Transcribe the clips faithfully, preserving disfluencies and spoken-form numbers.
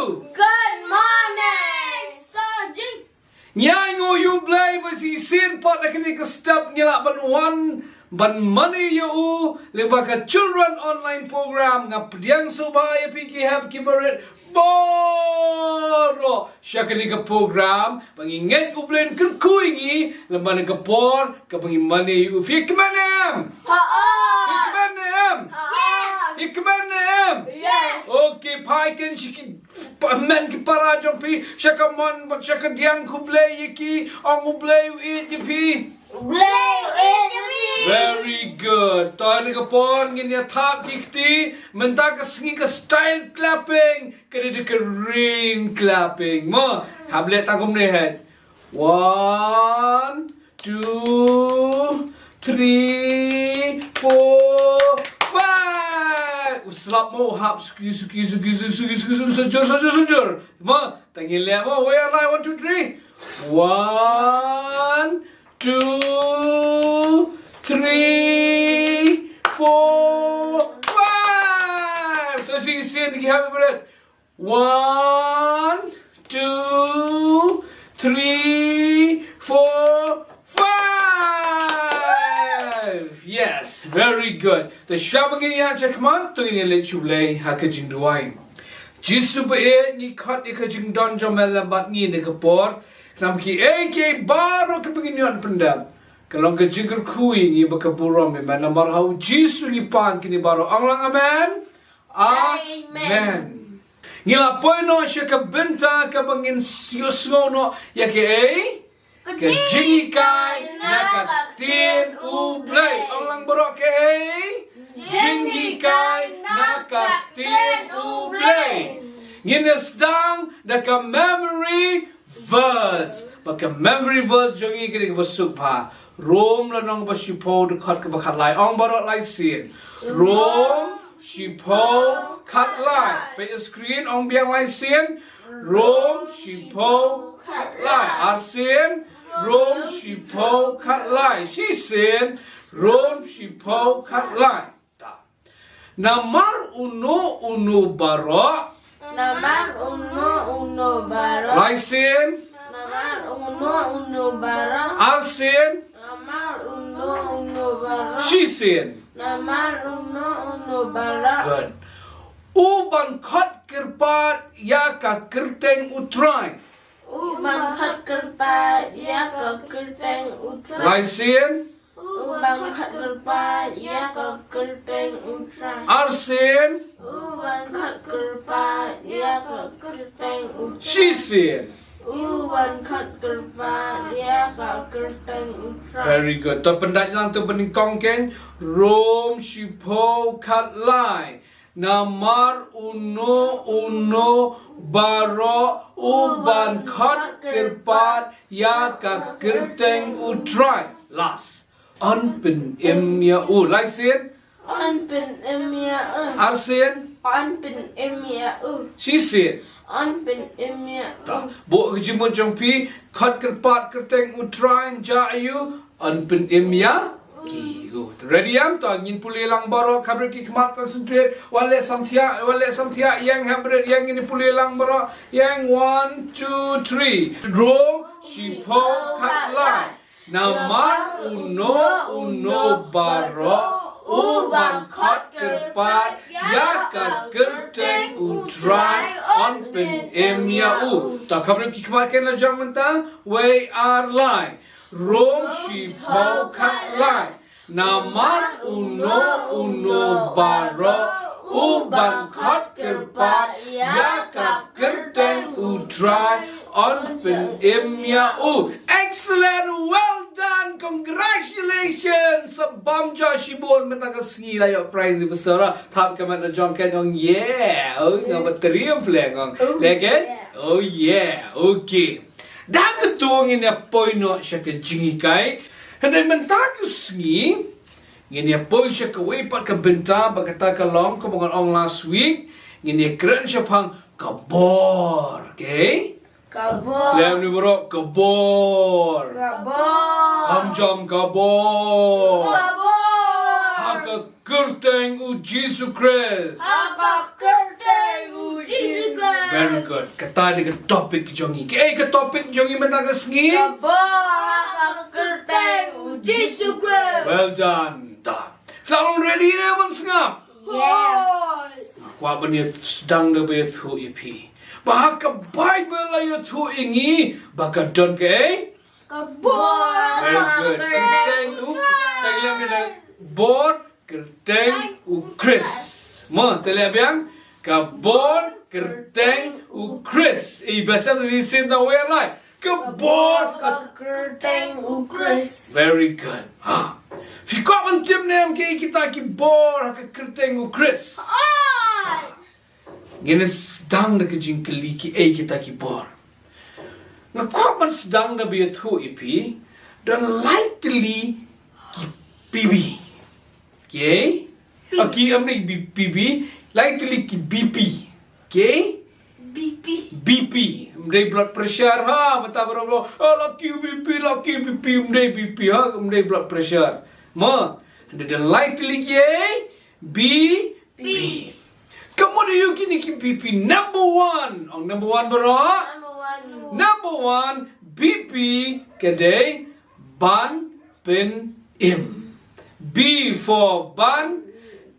Good morning, Sergeant. Ngi ainguh ïa U Blei ba shisien pat ha kane ka step ngi lah ban wan ban mane ïa u lyngba ka Children Online Program. Nga pdiang sngewbha ïa phi ki hep ki barit baroh sha kane ka program ba ngi ngeit U Blei un kyrkhu ïa ngi lyngba kane ka por kaba ngi mane ïa u. Phi kmen em? Phi kmen em? Phi kmen em? Yes. Okay, phai keiñ sha ki pa-, men ki para jong phi, sha ka mon bad sha ka diang, khublei ïa ki, ong U Blei u ïeit ïa phi. U Blei u ïeit ïa phi. Very good. To ha kane ka por ngin ïa thap ki kti, mynta ka sngi ka style clapping ka dei da ka rain clapping. Mo, hap leh tang kumne hi. One, two, three, four, five. U slap mo, hap, suki, suki, suki, suki, suki, suki, suki, sujur, sujur, sujur. Mo, tang ïa leh mo, wei ar lai, one, two, three. One, two, three, four, five. To shisien ki hap barit. One, two, three, four, five. Yes, very good. To shwa ba ngin ïaid shakhmat, to ngin ïaleit sha U Blei ha ka jingduwai. Jisu ba ïeit, ngi khot ïa ka jingdon jong me lem bad ngi ha kane ka por. Khnang ba kiei kiei baroh kiba ngin ïoh pyndep, ka long ka jingkyrkhu ïa ngi ba ka burom ïa me. Namar ha u Jisu ngi pan kine baroh. Ong lang amen. Amen. Amen. Ngi la poi noh sha ka bynta kaba ngin ïohsngew noh ïa kaei? Ka jinghikai na ka ktien U Blei. Ong lang baroh kaei? Jinghikai na ka ktien U Blei. Ngin ïa sdang da ka memory verse. Ba ka memory verse jong ngi ka dei kaba suk bha. Rom lynnong ba shiphew dkhot kaba khatlai. Ong baroh lai sien. Rom shiphew khatlai. Peit ha screen, ong biang lai sien. Rom shiphew khatlai. Arsien. Rom shiphew khatlai. Shisien. Rom shiphew khatlai. Ta. Namar uno uno baroh. Namar uno uno baroh. Lai sien. Namar uno uno baroh. Ar sien. Namar uno uno baroh. Shi sien. Namar uno uno baroh. Good. U ban khot kyrpad ïa ka kyrteng U Trai. U ban khot kyrpad ïa ka kyrteng U Trai. Lai sien. U ban khot kyrpad ïa ka kyrteng U Trai. Ar sien. U ban khot kyrpad ïa ka kyrteng U Trai. Shi sien. U ban khot kyrpad ïa ka kyrteng U Trai. Very good. To pyndait lang, to pynïeng kong keiñ. Rom shiphew khatlai. Namar uno uno baroh u ban khot kyrpad ïa ka kyrteng U Trai. Last. Yn pynim ïa u. Lai sien. Yn pynim ïa u. Ar sien. Yn pynim ïa u. Shi sien. Yn pynim ïa u. Ta. Buh ka jingmut jong phi, khot kyrpad kyrteng U Trai, jia ïa u, yn pynim ïa ki. Ready em? To ngin pule lang baroh, khapbriew ki khmat, concentrate. Wat leh samthiah, wat leh samthiah, ïeng, khapbriew, ïeng, ngin pule lang baroh. Ïeng, one, two, three. Rom shiphew khatlai. Namar uno uno baroh u ban khot kyrpad ïa ka kyrteng U Trai, yn pynim ïa u. To khapbriew ki khmat, keiñ la jong mynta. Wei, ar, lai. Rom shiphew khatlai. Namar uno uno baroh u ban khot kyrpad ïa ka kyrteng U Trai, yn pynim ïa u. Excellent, well done, congratulations. Sa bam joh shibun, mynta ka sngi la ïoh prize ni, pastor. Thap ka met la jong keiñ, ong yeah. Oh, nga ba triem fleng, ong. Leh keiñ? Oh yeah. Okay. Da kato ngin ïa poi noh sha ka jinghikai. Hynrei mynta ka sngi ngin ïa poi sha kawei pat ka bynta ba kata ka long kumba ngan ong last week. Ngin ïa kren shaphang ka bor. Okay? Ka bor. Leh mynta baroh, ka bor. Ka bor. Kham jam, ka bor. Ka bor. Ha ka kyrteng U Jisu Khrist. Ha ka kyrteng U Jisu Khrist. Very good. Kata dei ka topic jong ngi. Kaei ka topic jong ngi mynta ka sngi? Ka bor ha ka kyrteng u Jisu Khrist. Well done. Ta. Sa long ready ne ban sngap? Yes. Kwah ban ïa sdang da ba ïathuh ïa phi. Ba ha ka Bible la ïathuh ïa ngi ba ka don kaei? Ka bor. Very good. Kyrteng u. Tang ïa bor kyrteng u Khrist. Mo, te leh biang. Ka bor kyrteng u Khrist. I ba sa di sin da wer lai. Ka bor. Ka kyrteng u Khrist. Very good. Ha. Phi kwah ban tip ne em kaei kita ki bor ha ka kyrteng u Khrist? Ngin sdang da ka jingkylli kiei kita ki bor. Nga kwah ban sdang da ba ïathuh ïa phi, don lai tylli ki P B. Okay? P B. Okay, ym dei B-, P B, lai tylli ki B P. Okay? B P. B P. Ym dei blood pressure ha, mynta baroh baroh. Oh, la ki B P, la ki B P, ym dei B P ha, ym dei blood pressure. Mo, don lai tylli kiei? B P. Ka mut aïu kine ki B P? Number one. Ong number one baroh. Number one. Number one, B P ka dei ban pynim. B for ban,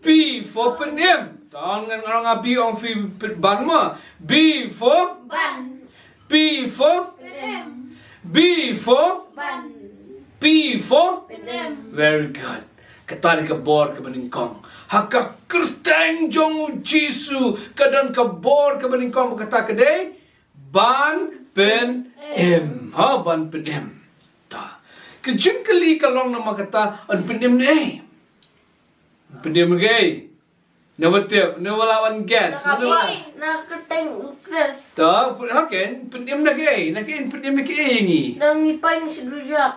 P for pynim. Tang ngan ong B ong phi ban mo. B for ban. P for? Pynim. B for? Ban. P for? Pynim. Very good. Kata dei ka bor kaba nyngkong. Ha ka kyrteng jong u Jisu ka don ka bor kaba nyngkong, kata ka dei ban pynim. Ha, ban pynim. Ta. Ka jingkylli ka long namar kata yn pynim ne ei? Pynim ne ei? Naba tip, naba lah ban guess. Na ka bor, na ka kyrteng u Khrist. To, okay, pynim na kaei, na kaei pynim na kaei ngi? Na ngi poi ngi sha dujok.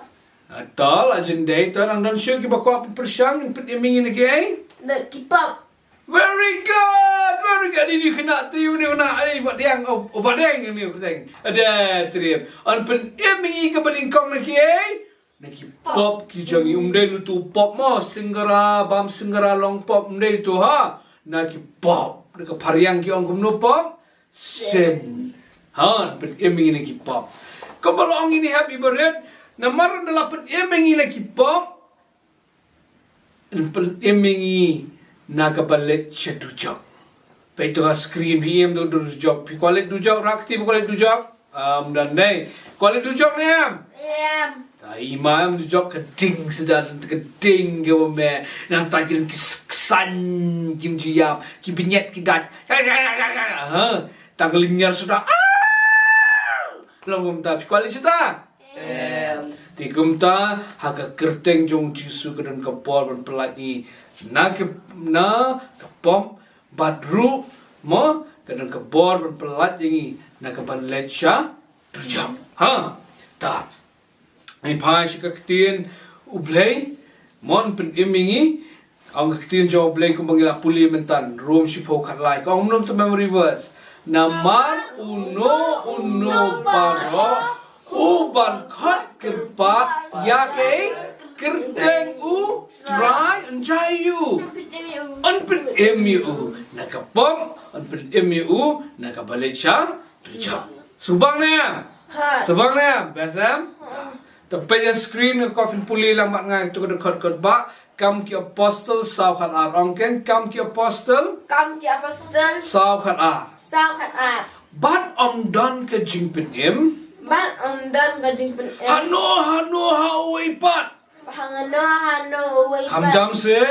Ah, to, la jin dei, to nang don shuh kiba kwah pyrshang, pynim ngi na kaei? Na ki pop. Very good, very good. Ini kena tiu ni kena, eh, Bah Diang, oh, oh, Bah Diang ni, Bah Diang. Ada trip. Yn pynim ngi kaba nyngkong na kaei? Na ki pop ki jong ngi, ym dei lutu pop mo, Singara, bam Singara long pop, ym dei tu ha. Na ki pop, na ka Phareng ki ong kumno pop? Sin. Ha, pynim ngi na ki pop. Kaba long ngi ni hap i barit, namar da la pynim ngi na ki pop. Yn pynim ngi na kaba leit sha dujok. Peit to ha screen phi im dujok. Phi kwah leit dujok, rakti phi kwah leit dujok. Am, don ne. Kwah leit dujok ne em? Em. Ta i ma em dujok ka ding sedan ka ding ke wa me. Nang ta kin ki s-, ksan kim ji yap. Ki bynñiat ki dat. Ha. Ta ka lynñiar suda. Ah! Long kumta phi kwah leit shuh ta? Em. Te kumta, ha ka kyrteng jong u Jisu ka don ka bor ban pyllait ngi na ka, na ka pop bad ruh, mo, ka don ka bor ban pyllait ïa ngi na ka ban leit sha dujok. Ha. Ta. Ngi phai sha ka ktien U Blei, mo, yn pynim ïa ngi, Ong ka ktien jong U Blei kumba ngi la pule mynta, Rom shiphew khatlai. Ka ong kumno to memory verse? Namar uno uno baroh uban khot kyrpad ïa ka kyrteng U Trai un jai ïa u. Un pynim ïa u na ka pop, un pynim ïa u na kaba leit sha dujok. Sngewbang ne em? Ha. Sngewbang ne em? Best em? Ha. Te peit ha screen, nga kwah phin pule lang bad nga ïa katu ka dkhot kot ba Kam ki Apostol saw khatar. Ong kein, Kam ki Apostol. Kam ki Apostol. Saw khatar. Saw khatar. Bad ym don ka jingpynim. Bad ym don ka jingpynim. Hano hano ha uwei pat. Hano hano uwei pat. Kham jam seh.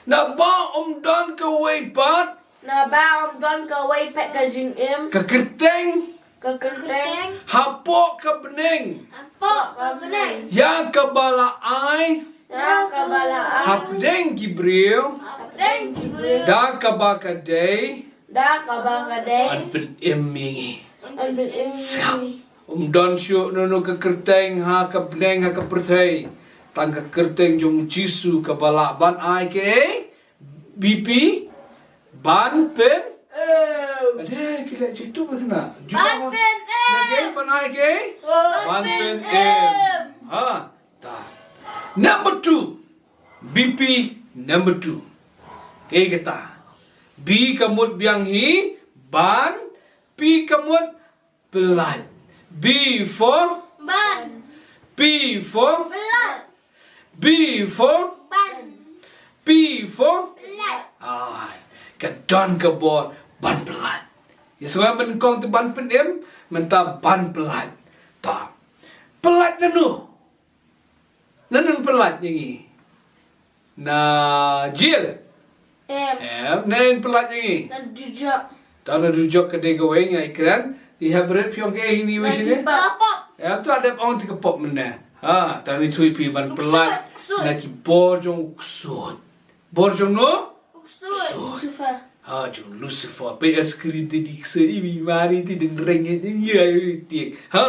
Naba ym don kawei pat. Naba ym don kawei pat ka jingim. Ka kyrteng. Ka kyrteng. Hapoh ka bneng. Hapoh ka bneng. Ïa kaba la ai. Ïa kaba la ai. Hapdeng ki briew. Hapdeng ki briew. Da kaba ka dei. Da kaba ka dei. Yn pynim ïa ngi. Yn pynim ïa ngi. Sngap. Ym don shuh no no ka kyrteng ha ka bneng ha ka pyrthei. Tang ka kyrteng jong U Jisu kaba lah ban ai kaei? B P? Ban pyn? Em. Ade, ki leh jitu ba kena. Ban pyn em. Ade, ban ai kaei? Ban pyn em. Ha, ta. Number two. B P number two. Kaei kata? B ka mut biang hi ban P ka mut pyllait. B for? Ban. P for? Pyllait. B for? Ban. P for? Pyllait. Ah, ka don ka bor ban pyllait. Ïa sngewbha ban kong te ban pynim, mynta ban pyllait. Ta. Pyllait na no? Na no pyllait ïa ngi? Na jail? Em. Em, na no pyllait ïa ngi? Na dujok. Ta na dujok ka dei kawei nga ïa kren. Ïa ha bret phi ong ka ei hi ni wei shane? Ka pop. Em, ta dep ong te ka pop mynne. Ha, ta ni thui phi ban pyllait. Ksuid, ksuid. Na ki bor jong u ksuid. Bor jong no? U ksuid. Ksuid. Lucifer. Ha, jong Lucifer. Pe ïa screen te di ksuid, i mi mari te di reng, i ïa, i ti. Ha,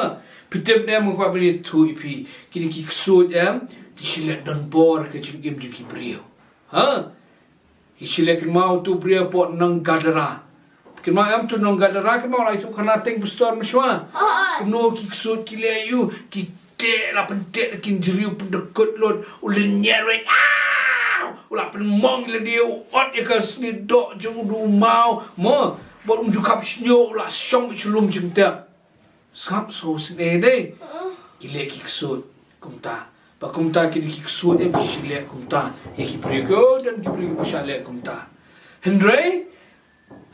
phi tip ne mo kwah ban ïathuh ïa phi. Kine ki ksuid em, ki shu leh don bor ka jingim jong ki briew. Ha? Ki shu leh, kynmaw uto u briew hapoh nong Gadara. Kynmaw em uto u nong Gadara, kynmaw la ïathuh khana teng pastor mynshuwa. Ah, ah. Kumno ki ksuid ki leh ïa u, ki teh, la pynteh da ki jriew, pyndykut lut, u lynñiar wei. Ah! U la pynmong ïa lade, u ot ïa ka snieh doh jong u da u maw. Mo, bad um ju khap shñiuh, u la shong beit sha lum jingtep. Sngap, sngewsih dei. Ki leh ki ksuid kumta. Ba kumta kine ki ksuid em ki shu leh kumta. Ïa ki briew, ko don ki briew ki ba shah leh kumta. Hynrei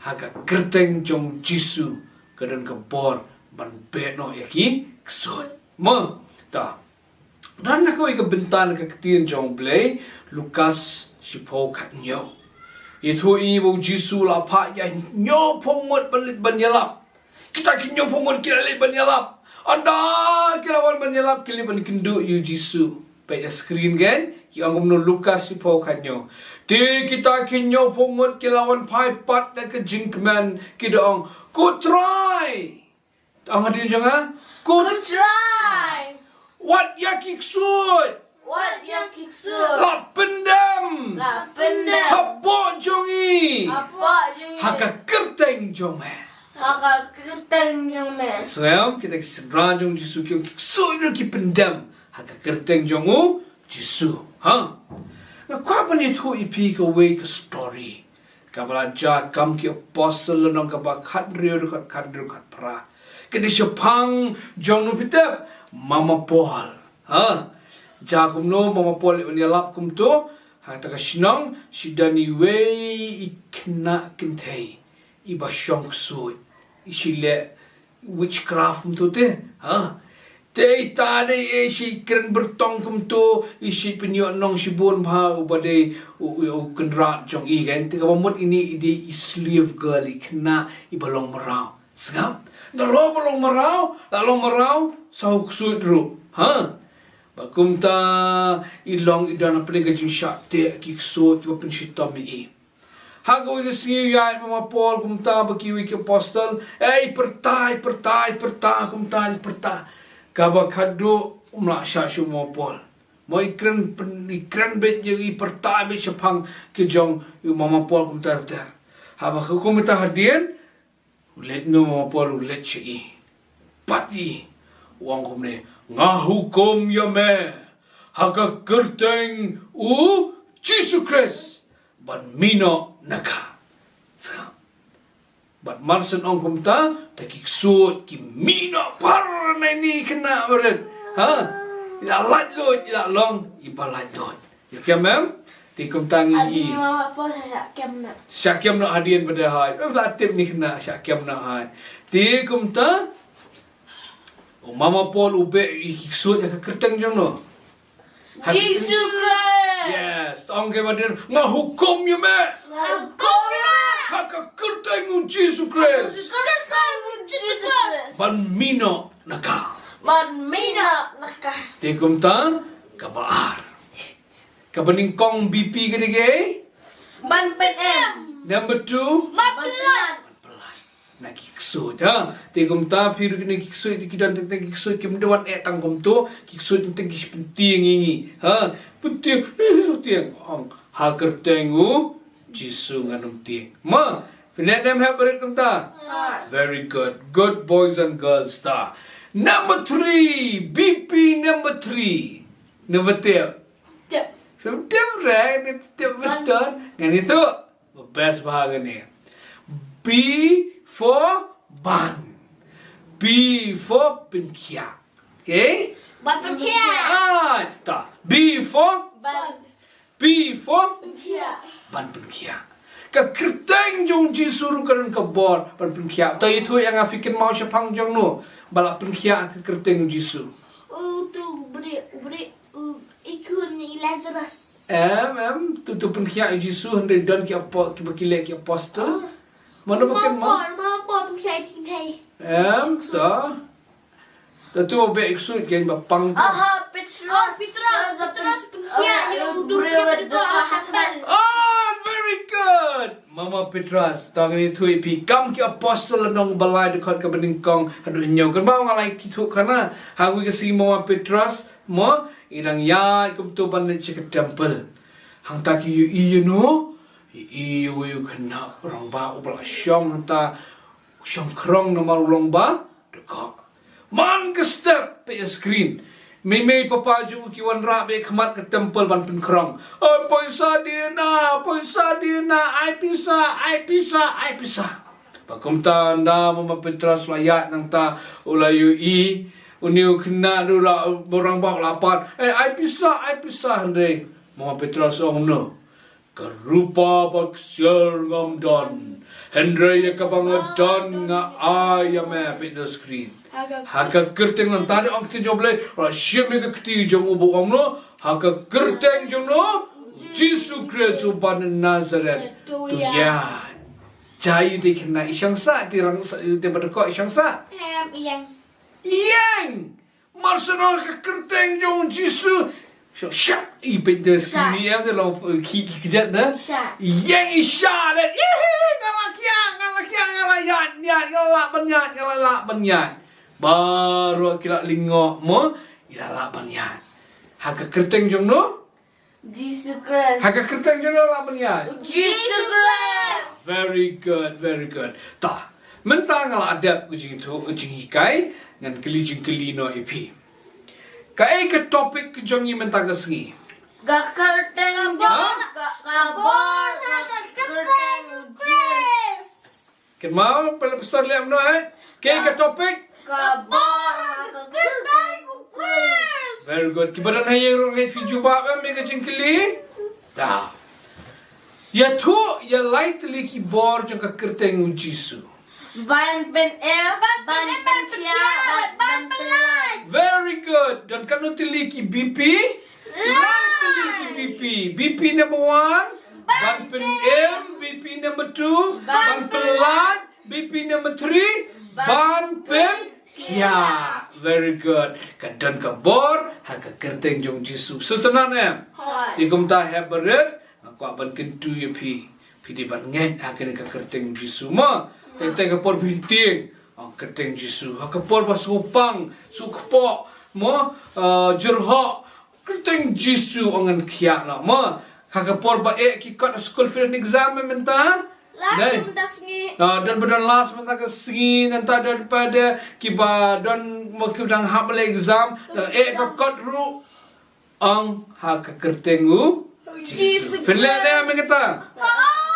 ha ka kyrteng jong Jisu ka don ka bor ban beh noh ïa ki ksuid. Mo, ta. Don na kawei ka bynta na ka ktien jong U Blei, Lukas shiphew khathynñiew. Ïathuh ïa ngi ba u Jisu u la phah ïa hynñiewphew ngut ban leit ban ïalap. Kita ki hynñiewphew ngut ki la leit ban ïalap. Ynda ki la wan ban ïalap, ki leit ban kynduh ïa u Jisu. Peit ha screen kein, ki ong kumno, Lukas shiphew khathynñiew. Te kita ki hynñiewphew ngut ki la wan phai pat da ka jingkmen, ki da ong, Ko Trai! Ong hadien jong nga, Ko Trai! Wat ïa ki ksuid! Wat ïa ki ksuid! La pyndem! La pyndem! Hapoh jong ngi! Hapoh jong ngi! Ha ka kyrteng jong me! Ha ka kyrteng jong me! Sngewbha, kita ki synran jong u Jisu ki ong ki ksuid ruh ki pyndem ha ka kyrteng jong u Jisu. Ha? Nga kwah ban ïathuh ïa phi kawei ka story. Kaba la jia Kam ki Apostol lynnong kaba khathynriew dkhot khathynriew khatphra. Ka dei shaphang jong no phi tip? Mama Paul. Ha? Jia kumno Mama Paul leit ban ïalap kumto? Ha kata ka shnong shi don iwei i khynnah kynthei iba shong ksuid. I shu leh witchcraft kumto te. Ha? Te ita dei i shu kren byrtong kumto, i shu pynïoh nong shibun bha uba dei u, u, u kynrad jong i kan. Te kaba mut ine i dei i slave girl, i khynnah iba long mraw. Sngap? Nalor ba long mraw, la long mraw sa u ksuid ruh. Ha? Ba kumta i long i don hapdeng ka jingshah teh ki ksuid kiba pynshitom ïa i. Ha kawei ka sngi ïaid Mama Paul kumta bad kiwei ki apostol, ei, pyrta, pyrta, pyrta, kumta, pyrta. Kaba khadduh um lah shah shuh Mama Paul. Mo i kren pyn-, i kren beit ïa i, pyrta beit shaphang ki jong i Mama Paul kumta ter. Haba ka kumta hadien, u leit noh Mama Paul, u leit sha i. Pat i, u ong kumne, nga hukum ïa me ha ka kyrteng u Jisu Khrist ban mih noh na ka. Bad mar shen ong kumta, te ki ksuid ki mih noh par na ini khynnah barit. Ha? I la lait luid, i la long iba lait luid. Ïa kem em? Te kumta ngi. Hadien Mama Paul shah kem noh. Shah kem noh hadien bad hai. Eh, la tip ni khynnah shah kem noh hai. Te kumta u Mama Paul u beh ïa ki ksuid ha ka kyrteng jong no? Ha ka Jisu Khrist. Yes. Tang ke ba dei, nga hukum ïa me. Nga hukum ïa me. Ha ka kyrteng u Jisu Khrist. Kyrteng u Jisu Khrist. Ban mih noh na ka. Ban mih noh na ka. Te kumta kaba ar. Kaba nyngkong B P ka dei kaei? Ban pynim. Number two? Ban pyllait. Ban pyllait. Na ki ksuid, ha. Te kumta phi ruh kine ki ksuid, ki don teng teng ki ksuid, kim da wan eh tang kumto, ki ksuid teng teng ki pyntieng ïa ngi. Ha. Pyntieng, eh, pyntieng. Ong, ha kyrteng u Jisu ngan ym tieng. Ma, phi neh ne em heh barit kumta? Very good. Good boys and girls ta. Number three, B P number three. Number three. Tip. Tip, tip, right? Tip, Mister. Ngan ïathuh. Best bha kane. B for Ban. P for pynkhiah. Okay? Ban pynkhiah. Ah, ta. B for? Ban. P for? Pynkhiah. Ban pynkhiah. Ka kyrteng jong Jisu ruh ka don ka bor ban pynkhiah. To ïathuh ïa nga, phi kynmaw shaphang jong no ba la pynkhiah ka kyrteng Jisu? U tu bri, u bri, u i khun i Lazarus. Em, em, tu, tu pynkhiah ïa Jisu hynrei don ki apo-, ki ba ki leh ki apostol. Oh. Mano ba kynmaw? Mama Paul, mama Paul pynkhiah ïa i kynthei. Em, to. Da tu ba beh i ksuid kein ba pang tu. Aha, Petrus. Oh, Petrus, Petrus pynkhiah ïa u tu briew ba dei ka takbal. Oh, very good. Mama Petrus, to ngin ïathuh ïa phi kam ki apostol lynnong ba lai dkhot kaba nyngkong haduh hynñiew. Kynmaw nga la ïathuh khana ha kawei ka sngi, Mama Petrus mo i dang ïaid kumto ban leit sha ka temple. Hangta ki ïohi ïa no, ïohi ïa uwei u khynnah rangbah uba la shong hangta, shong khrong namar u long ba dkhot. Man ka step, peit ïa screen. Mei mei papa jong u ki wanrah beh khmat ka temple ban pynkrong. Ai paisa dina, paisa dina, ai pisa, ai pisa, ai pisa. Ba kumta ynda Mama Petrus la ïaid nangta u la ïohi une u khynnah, u la, u rangbah u la pan. Eh, ai pisa, ai pisa, hynrei Mama Petrus ong no. Ka rupa bad ksiar ngam don, hynrei ïa kaba nga don nga ai ïa me. Peit na screen. Ha ka kyrteng, nangta dei ong ka ktien jong U Blei, la shim ïa ka kti jong u bad ong no, ha ka kyrteng jong no, Jisu Khrist uba na Nasaret, to ïaid. Jai u dei khynnah i shong sah, te rang sah, te ba dkhot i shong sah. Em, ïeng. Ïeng! Mar sha no ka kyrteng jong Jisu. Sha, sha, i peit da screen em da long, eh, ki, ki kjat da. Sha. Ïeng i sha da. Ihi, nga la khiah, nga la khiah, nga la ïaid, ïaid, nga la lah ban ïaid, nga la lah ban ïaid. Baroh ki la lyngngoh mo, i la lah ban ïaid. Ha ka kyrteng jong no? Jisu Khrist. Ha ka kyrteng jong no lah ban ïaid? Jisu Khrist. Very good, very good. Ta, mynta nga la dep ka jingthoh, ka jinghikai, ngan kylli jingkylli noh ïa phi. Kaei ka topic ka jong ngi mynta ka sngi? Ka kyrteng jong, ha? Ka, ka bor, ka kyrteng Khrist. Kynmaw, pale pastor leh kumno, eh? Kaei ka topic? Ka bor ha ka kyrteng u Khrist. Very good. Kiba don ha ïing ruh ngeit phi jubab em ïa ka jingkylli? Da. Ïathuh ïa lai tylli ki bor jong ka kyrteng u Jisu. Ban pynim, ban pynkhiah, ban pynlait. Very good. Don katno tylli ki B P? Lai tylli ki B P. B P number one, ban pynim, B P number two, ban pynlait, B P number three, ban pynkhiah. Very good. Ka don ka bor ha ka kyrteng jong Jisu. Sngewtynnat em? Hooid. Te kumta hep barit, nga kwah ban kyntu ïa phi. Phi dei ban ngeit ha kane ka kyrteng Jisu mo. Teng teng ka por phi tieng, ong kyrteng Jisu. Ha ka por ba sngewpang, sngewkpoh mo, eh, jyrhoh, kyrteng Jisu ong ngan khiah noh mo. Ha ka por ba eh ki kot ha skul phi don exam mynta? Last mynta sngi. Ah, don ba don last mynta ka sngi, nangta don pat de kiba don mo kiba dang hap leh exam. Eh ka kot ruh, ong ha ka kyrteng u Jisu. Phin leh ne em ïa kata?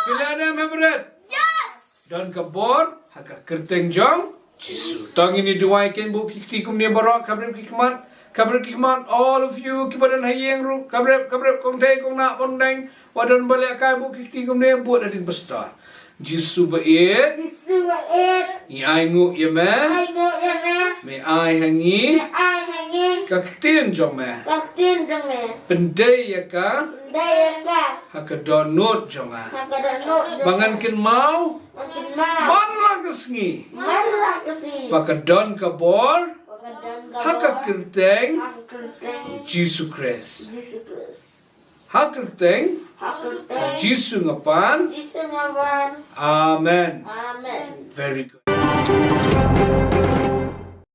Phin leh ne em, hep barit? Yes. Don ka bor ha ka kyrteng jong Jisu. To ngin ïa duwai kein, buh ki kti kumne baroh, khapbrip ki khmat, khapbrip ki khmat, all of you kiba don ha ïing ruh, khapbrip, khapbrip, kong thei, kong nah, kong deng, wat don ba leh kai, buh ki kti kumne, buh da ding pastor. Jisu ba ïeit. Jisu ba ïeit. Ngi ai nguh ïa me. Ai nguh ïa me. Me ai ha ngi. Me ai ha ngi. Ka ktien jong me. Ka ktien jong me. Pyndei ïa ka. Pyndei ïa ka. Ha ka dohnud jong nga. Ha ka dohnud jong nga. Ba ngan kynmaw. Ba ngan kynmaw. Man la ka sngi. Man la ka sngi. Ba ka don ka bor. Ba ka don ka bor. Ha ka kyrteng. Ha ka kyrteng. Jisu Khrist. Jisu Khrist. Ha ka kyrteng. Ha ka kyrteng. Jisu nga pan. Jisu nga pan. Amen. Amen. Very good.